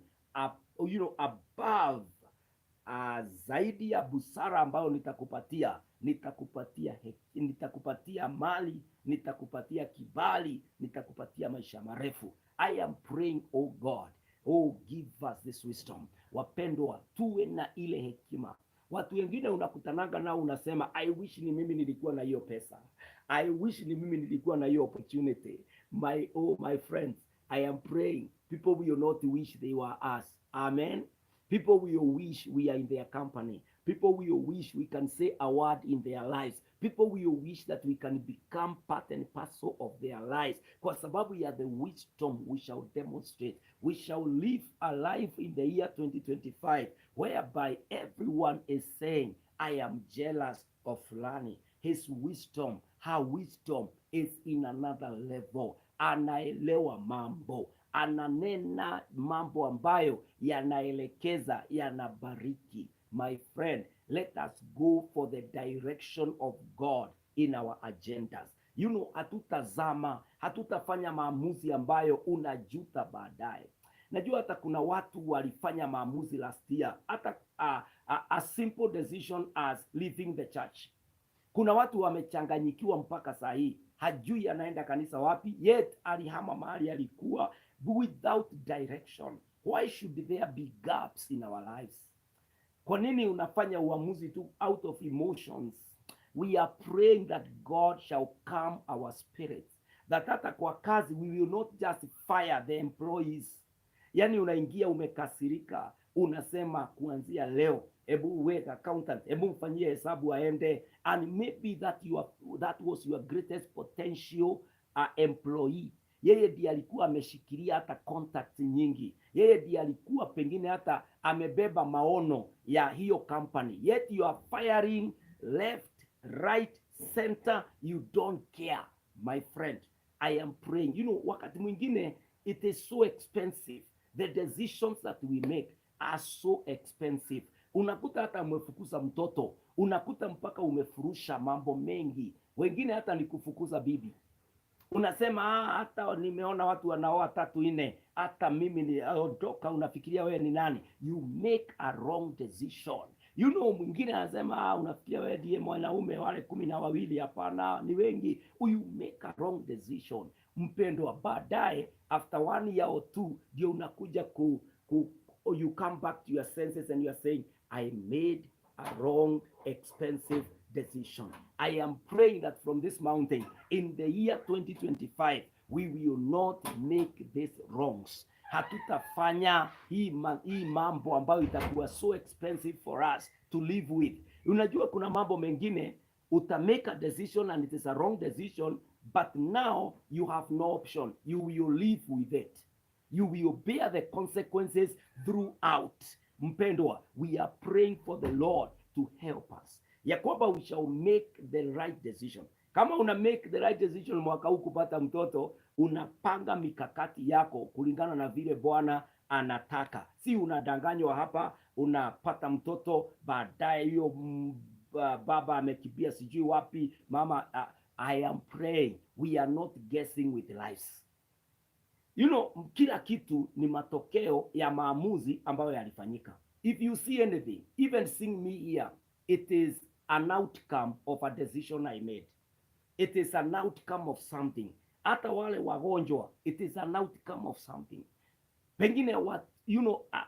A: Above, zaidi ya busara ambayo nitakupatia, nitakupatia mali, nitakupatia kibali, nitakupatia maisha marefu. I am praying, oh God, oh give us this wisdom. Wapendwa, tuwe na ile hekima. Watu wengine unakutananga nao unasema, "I wish ni mimi nilikuwa na hiyo pesa. I wish ni mimi nilikuwa na hiyo opportunity." Oh my friends, I am praying people will not wish they were us. Amen. People will wish we are in their company. People will wish we can say a word in their lives. People will wish that we can become part and parcel of their lives. Kwa sababu ya the wisdom we shall demonstrate. We shall live a life in the year 2025 whereby everyone is saying, "I am jealous of fulani." His wisdom, her wisdom is in another level. Anaelewa mambo, ananena mambo ambayo yanaelekeza, yanabariki. My friend, let us go for the direction of God in our agendas. Hatutazama, hatutafanya maamuzi ambayo unajuta baadaye. Najua hata kuna watu walifanya maamuzi last year, hata a simple decision as leaving the church. Kuna watu wamechanganyikiwa mpaka saa hii, hajui anaenda kanisa wapi, yet alihama mahali alikuwa without direction. Why should there be gaps in our lives? Kwa nini unafanya uamuzi tu out of emotions? We are praying that God shall calm our spirits, that hata kwa kazi we will not just fire the employees. Yani unaingia umekasirika, unasema kuanzia leo, hebu weka accountant, hebu mfanyie hesabu aende, and maybe that was your greatest potential employee. Yeye ndiye alikuwa ameshikilia hata contact nyingi, yeye ndiye alikuwa pengine hata amebeba maono ya hiyo company, yet you are firing left, right, center, you don't care. My friend, I am praying. Wakati mwingine it is so expensive. The decisions that we make are so expensive. Unakuta hata umefukuza mtoto, unakuta mpaka umefurusha mambo mengi, wengine hata ni kufukuza bibi. Unasema, "Ah, hata nimeona watu wanaoa tatu, nne, hata mimi ni ondoka." Unafikiria wewe ni nani? You make a wrong decision. Mwingine anasema, "Ah, unafikiria wewe ndiye mwanaume wale 12?" Hapana, ni wengi. You make a wrong decision, mpendwa. Baadaye after one year or two ndio unakuja ku you come back to your senses and you are saying, "I made a wrong, expensive decision." I am praying that from this mountain in the year 2025 we will not make these wrongs. Hatutafanya hii mambo ambayo itakuwa so expensive for us to live with. Unajua kuna mambo mengine uta make a decision and it is a wrong decision, but now you have no option. You will live with it. You will bear the consequences throughout. Mpendwa, we are praying for the Lord to help us, ya kwamba we shall make the right decision. Kama una make the right decision mwaka huu kupata mtoto, unapanga mikakati yako kulingana na vile Bwana anataka, si unadanganywa hapa, unapata mtoto baadaye hiyo baba amekimbia sijui wapi, mama. I am praying we are not guessing with lives. Kila kitu ni matokeo ya maamuzi ambayo yalifanyika. If you see anything, even seeing me here, it is an outcome of a decision I made. It is an outcome of something. Hata wale wagonjwa, it is an outcome of something. Pengine what,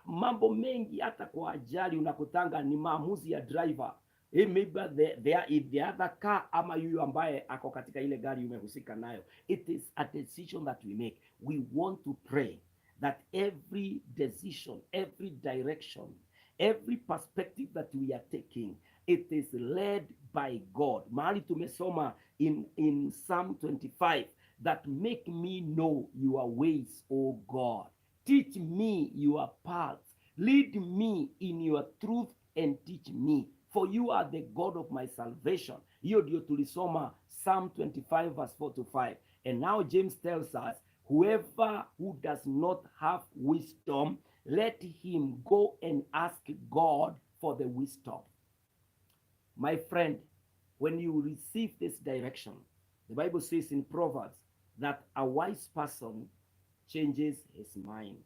A: mambo mengi, hata kwa ajali unakutanga ni maamuzi ya driver. Maybe if the other car ama yuyu ambaye ako katika ile gari umehusika nayo. It is a decision that we make. We want to pray that every decision, every direction, every perspective that we are taking, it is led by God. Mahali tumesoma in Psalm 25 that make me know your ways, O God. Teach me your paths. Lead me in your truth and teach me. For you are the God of my salvation. Hiyo ndio tulisoma Psalm 25 verse 4 to 5. And now James tells us, whoever who does not have wisdom, let him go and ask God for the wisdom. My friend, when you receive this direction, the Bible says in Proverbs that a wise person changes his mind.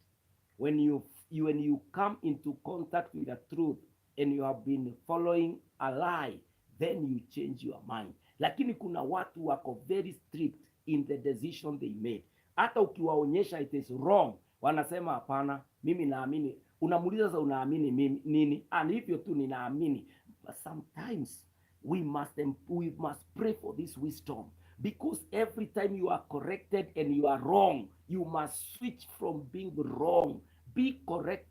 A: When you come into contact with the truth and you have been following a lie, then you change your mind. Lakini kuna watu wako very strict in the decision they made. Hata ukiwaonyesha it is wrong, wanasema, "Hapana, mimi naamini." Unamuuliza, "Sasa unaamini mimi nini?" "And hivyo tu ninaamini." But sometimes we must pray for this wisdom, because every time you are corrected and you are wrong, you must switch from being wrong. Be correct,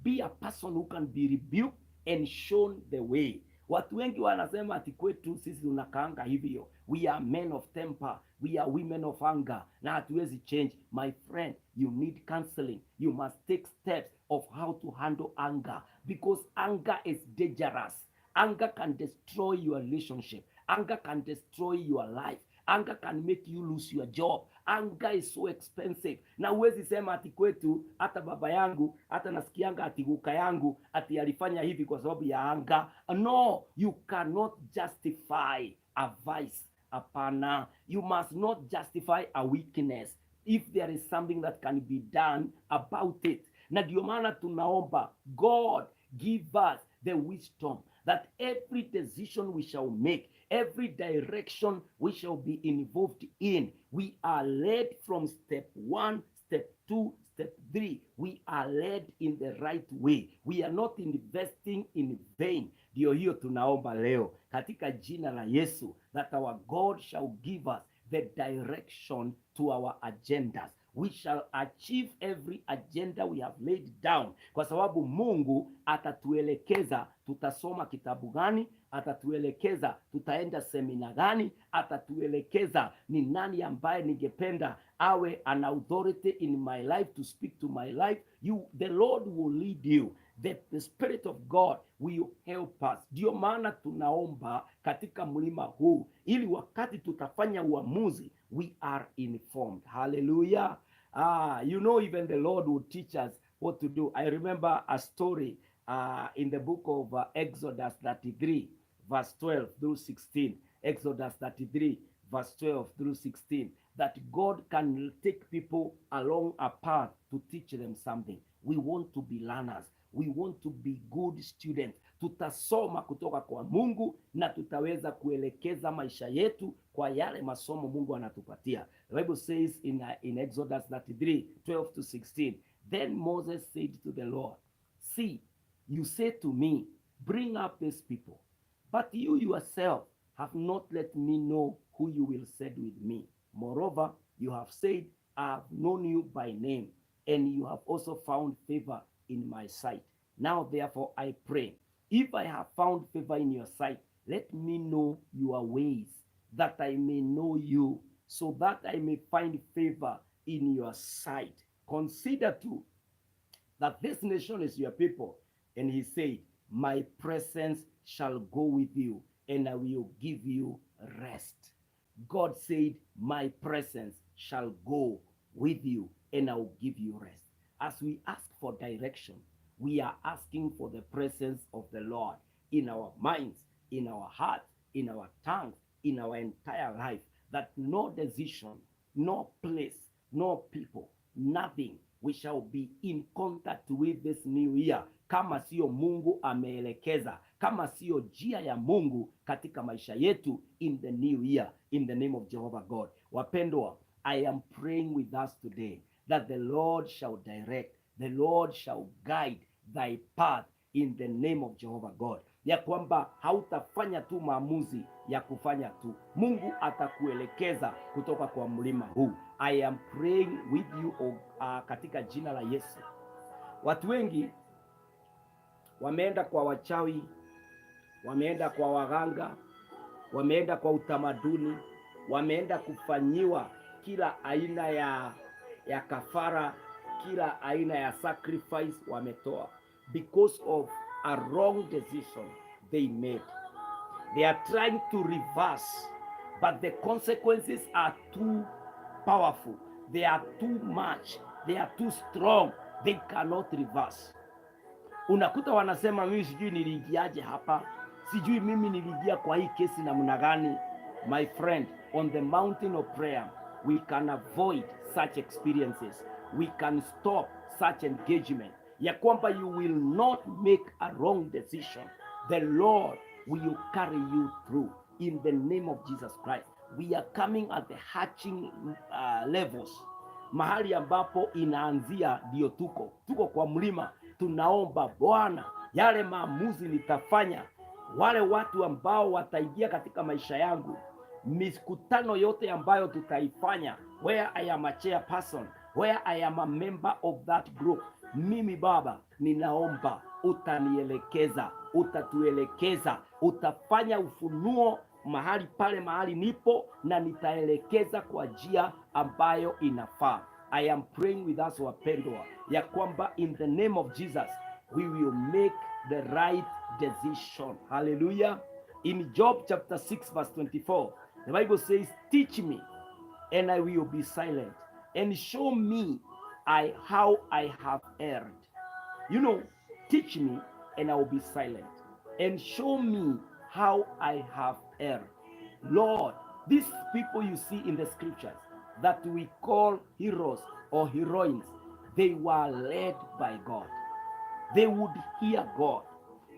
A: be a person who can be rebuked and shown the way. Watu wengi wanasema ati kwetu sisi tunakaanga hivyo. We are men of temper, we are women of anger, na hatuwezi change. My friend, you need counseling. You must take steps of how to handle anger, because anger is dangerous. Anger can destroy your relationship. Anger can destroy your life. Anger can make you lose your job. Anger is so expensive. Na huwezi sema ati kwetu, hata baba yangu, hata nasikianga ati guka yangu, ati alifanya hivi kwa sababu ya anger. No, you cannot justify a vice. Hapana, you must not justify a weakness if there is something that can be done about it. Na ndio maana tunaomba, God, give us the wisdom that every decision we shall make, every direction we shall be involved in, we are led from step one, step two, step three. We are led in the right way. We are not investing in vain. Ndio hiyo tunaomba leo katika jina la Yesu, that our God shall give us the direction to our agendas. We shall achieve every agenda we have laid down, kwa sababu Mungu atatuelekeza tutasoma kitabu gani, atatuelekeza tutaenda semina gani, atatuelekeza ni nani ambaye ningependa awe an authority in my life to speak to my life. The Lord will lead you. The Spirit of God will help us. Ndio maana tunaomba katika mlima huu, ili wakati tutafanya uamuzi, we are informed. Hallelujah. Ah, even the Lord will teach us what to do. I remember a story in the book of Exodus 33, verse 12 through 16. Exodus 33, verse 12 through 16. That God can take people along a path to teach them something. We want to be learners. We want to be good students. Tutasoma kutoka kwa Mungu na tutaweza kuelekeza maisha yetu kwa yale masomo Mungu anatupatia. The Bible says in Exodus 33, 12 to 16, "Then Moses said to the Lord, 'See, you say to me, "Bring up these people,' but you yourself have not let me know who you will send with me. Moreover, you have said, 'I have known you by name, and you have also found favor in my sight.' Now, therefore, I pray, if I have found favor in your sight, let me know your ways, that I may know you, so that I may find favor in your sight. Consider too that this nation is your people.' And he said, 'My presence shall go with you, and I will give you rest.'" God said, "My presence shall go with you, and I will give you rest." As we ask for direction, we are asking for the presence of the Lord in our minds, in our hearts, in our tongues, in our entire life, that no decision, no place, no people, nothing we shall be in contact with this new year, kama sio Mungu ameelekeza, kama sio njia ya Mungu katika maisha yetu in the new year, in the name of Jehovah God. Wapendwa, I am praying with us today that the Lord shall direct, the Lord shall guide thy path in the name of Jehovah God, ya kwamba hautafanya tu maamuzi ya kufanya tu, Mungu atakuelekeza kutoka kwa mlima huu. I am praying with you katika jina la Yesu. Watu wengi wameenda kwa wachawi, wameenda kwa waganga, wameenda kwa utamaduni, wameenda kufanyiwa kila aina ya kafara, kila aina ya sacrifice wametoa because of a wrong decision they made. They are trying to reverse, but the consequences are too powerful. They are too much. They are too strong. They cannot reverse. Unakuta wanasema, "Mimi sijui niliingiaje hapa, sijui mimi niliingia kwa hii kesi namna gani." My friend, on the mountain of prayer, we can avoid such experiences. We can stop such engagement. Ya kwamba you will not make a wrong decision. The Lord will carry you through in the name of Jesus Christ. We are coming at the hatching levels, mahali ambapo inaanzia ndio tuko kwa mlima. Tunaomba Bwana, yale maamuzi nitafanya, wale watu ambao wataingia katika maisha yangu, mikutano yote ambayo tutaifanya, where I am a chairperson, where I am a member of that group, mimi Baba ninaomba utanielekeza, utatuelekeza, utafanya ufunuo mahali pale, mahali nipo, na nitaelekeza kwa njia ambayo inafaa. I am praying with us, wapendwa, ya kwamba in the name of Jesus we will make the right decision. Hallelujah. In Job chapter 6 verse 24, the Bible says, "Teach me and I will be silent, and show me how I have erred." Teach me and I will be silent, and show me how I have erred. Lord, these people you see in the scriptures that we call heroes or heroines, they were led by God. They would hear God.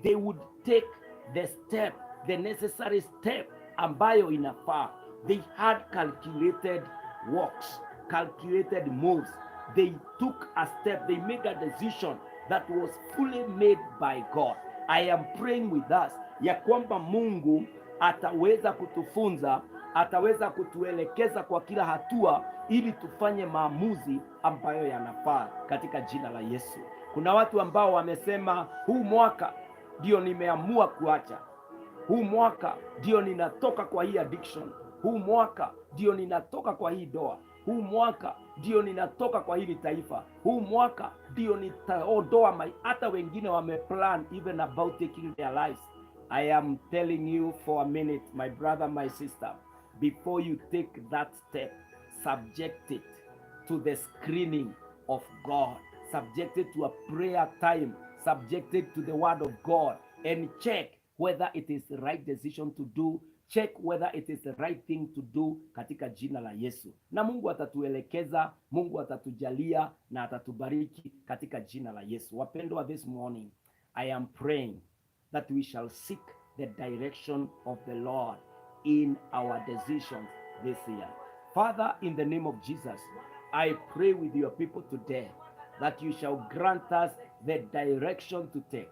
A: They would take the step, the necessary step ambayo inafaa. They had calculated walks, calculated moves. They took a step, they made a decision that was fully made by God. I am praying with us ya kwamba Mungu ataweza kutufunza, ataweza kutuelekeza kwa kila hatua ili tufanye maamuzi ambayo yanafaa katika jina la Yesu. Kuna watu ambao wamesema, "Huu mwaka ndio nimeamua kuacha, huu mwaka ndio ninatoka kwa hii addiction, huu mwaka ndio ninatoka kwa hii ndoa, huu mwaka ndio ninatoka kwa hili taifa, huu mwaka ndio nitaondoa mai." Hata wengine wameplan even about taking their lives. I am telling you for a minute, my brother, my sister, before you take that step, subject it to the screening of God, subject it to a prayer time, subject it to the word of God, and check whether it is the right decision to do, check whether it is the right thing to do katika jina la Yesu. Na Mungu atatuelekeza, Mungu atatujalia na atatubariki katika jina la Yesu. Wapendwa, this morning I am praying that we shall seek the direction of the Lord in our decisions this year. Father, in the name of Jesus, I pray with your people today that you shall grant us the direction to take.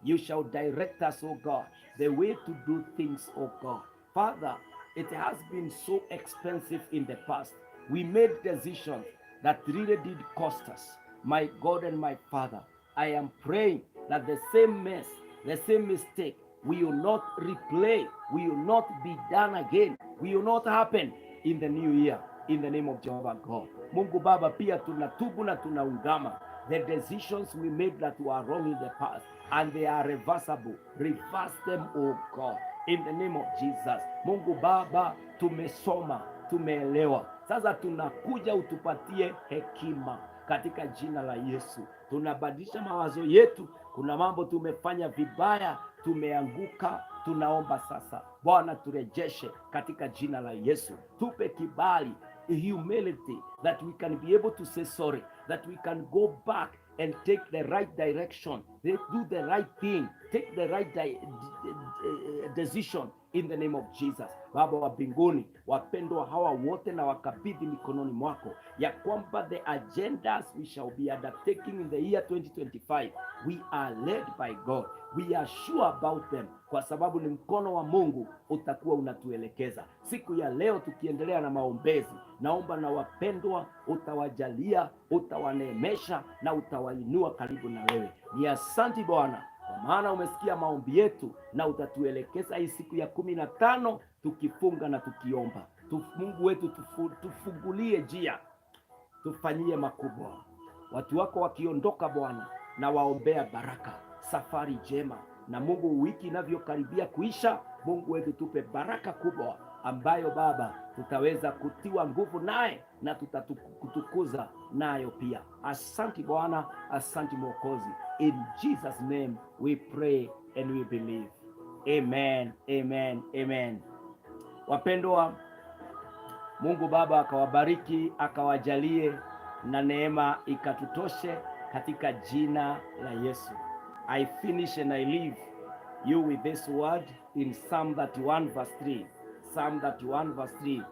A: You shall direct us, O God, the way to do things, O God. Father, it has been so expensive in the past. We made decisions that really did cost us. My God and my Father, I am praying that the same mess, the same mistake will not replay, will not be done again, will not happen in the new year, in the name of Jehovah God. Mungu Baba, pia tunatubu na tunaungama the decisions we made that were wrong in the past and they are reversible. Reverse them, oh God, in the name of Jesus. Mungu Baba, tumesoma, tumeelewa. Sasa tunakuja utupatie hekima katika jina la Yesu. Tunabadilisha mawazo yetu. Kuna mambo tumefanya vibaya, tumeanguka. Tunaomba sasa Bwana turejeshe katika jina la Yesu. Tupe kibali, humility, that we can be able to say sorry, that we can go back and take the right direction, do the right thing, take the right decision in the name of Jesus. Baba wa mbinguni, wapendwa hawa wote nawakabidhi mikononi mwako, ya kwamba the agendas we shall be undertaking in the year 2025, we are led by God. We are sure about them, kwa sababu ni mkono wa Mungu utakuwa unatuelekeza. Siku ya leo tukiendelea na maombezi, naomba na wapendwa utawajalia, utawaneemesha na utawainua karibu na wewe. Ni asanti Bwana, kwa maana umesikia maombi yetu na utatuelekeza hii siku ya 15 tukifunga na tukiomba. Mungu wetu tufungulie njia, tufanyie makubwa. Watu wako wakiondoka Bwana, nawaombea baraka, safari njema. Na Mungu, wiki inavyokaribia kuisha, Mungu wetu tupe baraka kubwa ambayo Baba tutaweza kutiwa nguvu naye na tutakutukuza nayo pia. Asanti Bwana, asanti Mwokozi. In Jesus' name we pray and we believe. Amen, amen, amen. Wapendwa, Mungu Baba akawabariki, akawajalie na neema ikatutoshe katika jina la Yesu. I finish and I leave you with this word in Psalm 31 verse 3. Psalm 31 verse 3.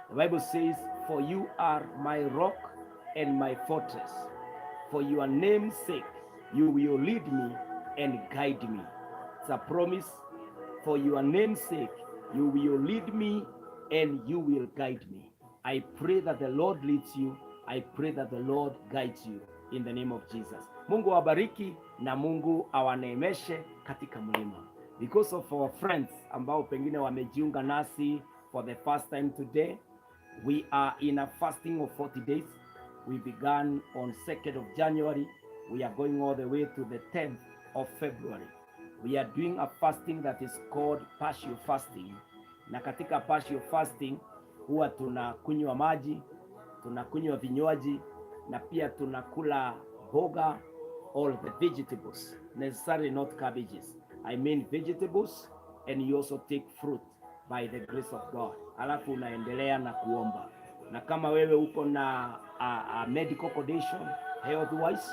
A: The Bible says, "For you are my rock and my fortress. For your name's sake, you will lead me and guide me." It's a promise. For your name's sake, you will lead me and you will guide me. I pray that the Lord leads you. I pray that the Lord guides you in the name of Jesus. Mungu awabariki na Mungu awaneemeshe katika mlima. Because of our friends ambao pengine wamejiunga nasi for the first time today, we are in a fasting of 40 days. We began on 2nd of January. We are going all the way to the 10th of February. We are doing a fasting that is called partial fasting, na katika partial fasting huwa tunakunywa maji, tunakunywa vinywaji na pia tunakula mboga, all the vegetables, necessarily not cabbages. I mean vegetables, and you also take fruit by the grace of God. Alafu unaendelea na kuomba, na kama wewe uko na a medical condition health wise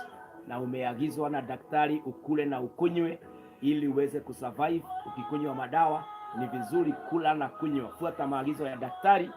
A: na umeagizwa na daktari ukule na ukunywe ili uweze kusurvive, ukikunywa madawa ni vizuri kula na kunywa, fuata maagizo ya daktari,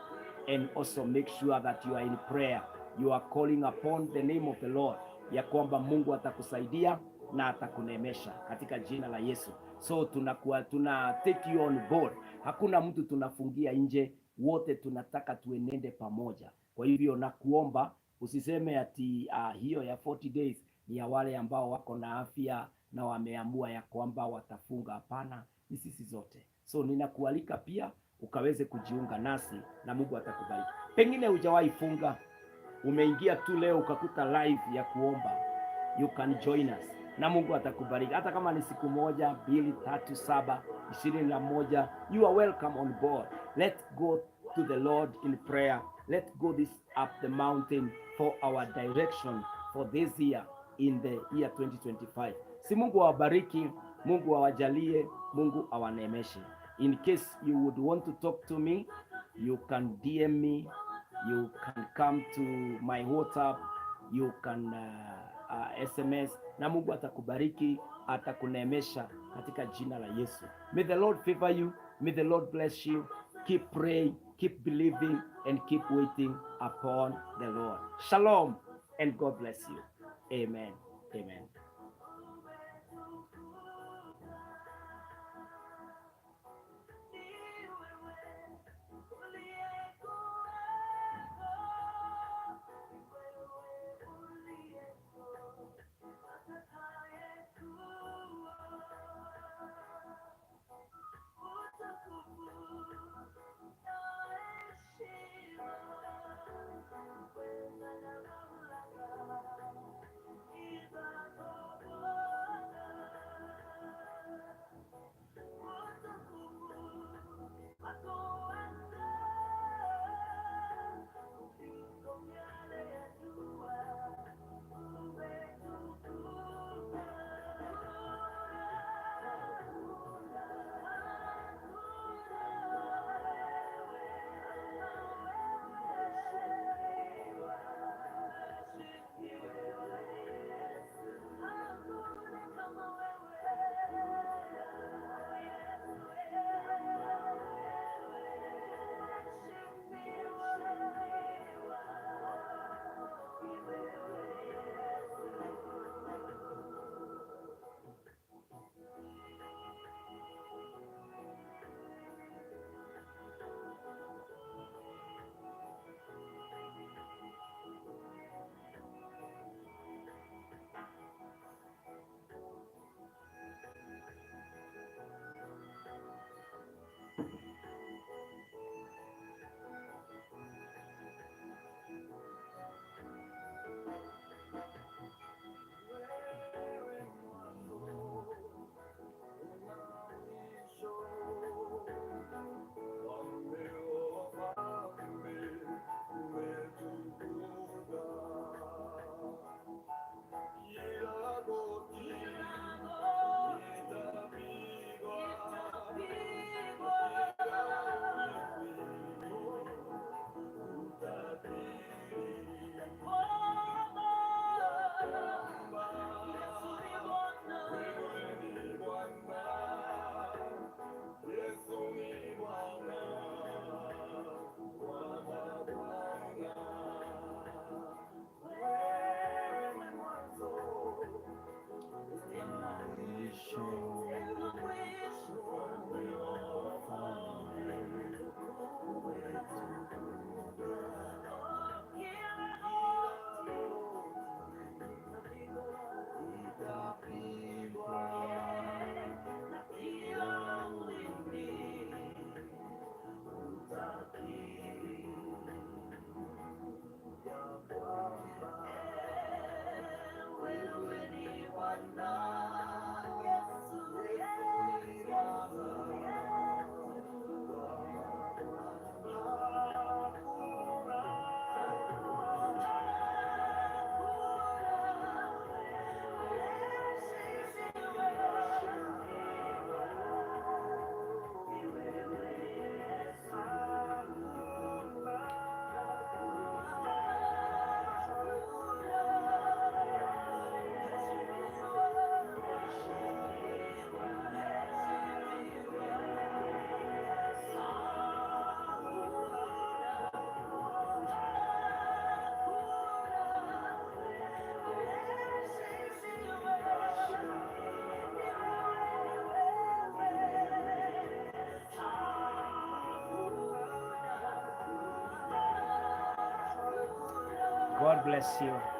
A: and also make sure that you are in prayer, you are calling upon the name of the Lord, ya kwamba Mungu atakusaidia na atakuneemesha katika jina la Yesu. So tunakuwa tuna take you on board. Hakuna mtu tunafungia nje, wote tunataka tuenende pamoja. Kwa hivyo nakuomba usiseme ati hiyo ya 40 days ni ya wale ambao wako na afya na wameamua ya kwamba watafunga. Hapana, ni sisi zote. So ninakualika pia ukaweze kujiunga nasi na Mungu atakubariki. Pengine hujawahi funga, umeingia tu leo ukakuta live ya kuomba, you can join us na Mungu atakubariki, hata kama ni siku moja, mbili, tatu, saba, 21, you are welcome on board. Let's go to the Lord in prayer. Let's go this up the mountain for our direction for this year, in the year 2025. Si Mungu awabariki, Mungu awajalie, Mungu awaneemeshe. In case you would want to talk to me, you can DM me, you can come to my WhatsApp, you can SMS, na Mungu atakubariki, atakuneemesha katika jina la Yesu. May the Lord favor you, may the Lord bless you. Keep praying, keep believing and keep waiting upon the Lord. Shalom and God bless you. Amen. Amen. God bless you.